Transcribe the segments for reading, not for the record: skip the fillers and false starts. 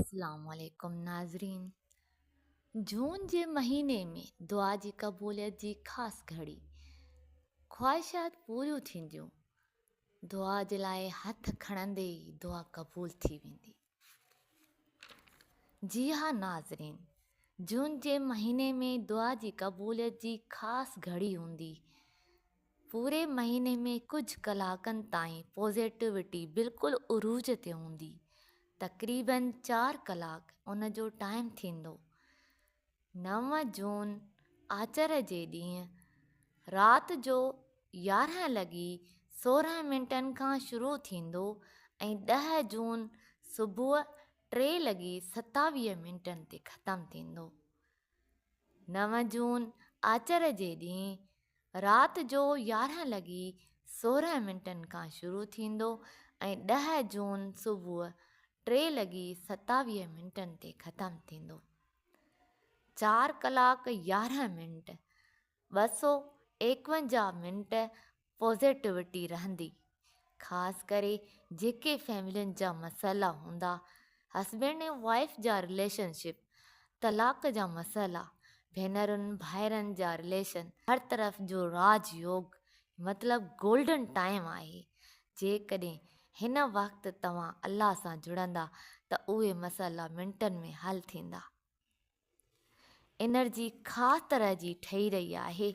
اسلام عليڪم ناظرين جون جي مهيني ۾ دعا جي قبوليت جي خاص گهڙي خواهشات پوريون ٿينديون دعا جي لاء هٿ کڻندي ئي دعا قبول ٿي ويندي جي ها ناظرين جون جي مهيني ۾ دعا جي قبوليت جي خاص گهڙي هوندي پوري مهيني ۾ ڪجهه ڪلاڪن تائين پازيٽوٽي بلڪل عروج تي هوندي. تقريبن چار ڪلاڪ ان جو ٽائيم ٿيندو. نو جون آچر جي ڏينهن رات جو 11 لڳي 16 منٽن کان شروع ٿيندو ۽ 10 جون صبح 3 لڳي 27 منٽن تي ختم ٿيندو. نو جون آچر جي ڏينهن رات جو 11 لڳي 16 منٽن کان شروع ٿيندو ۽ 10 جون صبح 3 لڳي 27 منٽن تي ختم ٿيندو. چار ڪلاڪ 11 منٽ 251 منٽ پازيٽوٽي رهندي خاص ڪري جيڪي فيملين جا مسئلا هوندا هسبينڊ ۽ وائيف جا رليشن شپ طلاق جا مسئلا ڀينرن ڀائرن جا رليشن هر طرف جو راج يوگ مطلب گولڊن ٽائيم آهي جيڪڏهن هن وقت توهان الله سان جڙندا ته اهي مسئلا منٽن ۾ حل ٿيندا. انرجي خاص طرح جي ٺهي رهي آهي.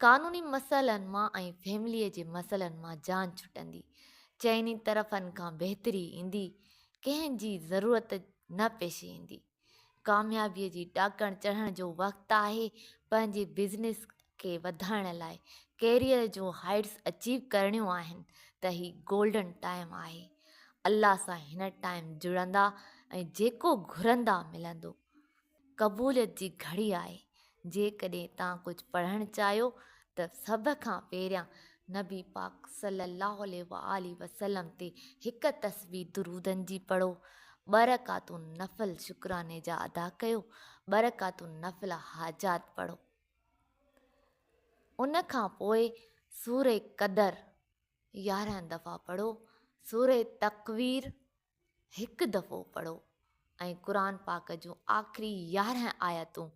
قانوني مسئلن مان ۽ فيمليء جي مسئلن مان جان ڇٽندي. چئني طرفن کان بهتري ايندي. ڪنهن جي ضرورت نه پيش ايندي. ڪاميابيء جي ڏاڪڻ چڙهڻ جو وقت آهي. پنهنجي بزنس کي وڌائڻ لاء ڪيريئر جون هائيٽس اچيو ڪرڻيون آهن ته هي گولڊن ٽائيم آهي. الله سان هن ٽائيم جڙندا ۽ جيڪو گهرندا ملندو. قبوليت جي گهڙي آهي. جيڪڏهن توهان ڪجهه پڙهڻ چاهيو ته سڀ کان پهريان نبي پاڪ صلي الله عليه واٰله وسلم تي هڪ تسبيح درودن جي پڙهو، ٻه رڪعتون نفل شڪراني جا ادا ڪيو، ٻه رڪعتون نفل حاجات پڙهو. ان کان پوء سورة قدر 11 دفعا پڙهو، سورة تڪوير هڪ دفعو پڙهو ۽ قرآن پاڪ جون آخري 11 آيتون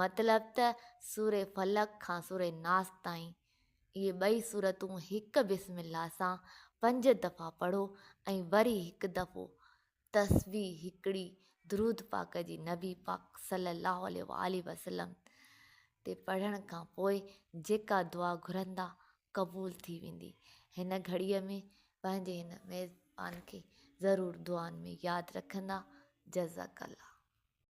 مطلب ته سورة فلق کان سورة ناس تائين اهي ٻئي سورتون هڪ بسم الله سان پنج دفعا پڙهو ۽ وري هڪ دفعو تسبيح هڪڙي درود پاڪ جي نبي پاڪ صلي الله عليه واٰله وسلم تي پڙهڻ کان پوء جيڪا دعا گهرندا قبول ٿي ويندي. هن گهڙيء ۾ پنهنجي هن ميزبان کي ضرور دعائن ۾ ياد رکندا. جزاڪ الله.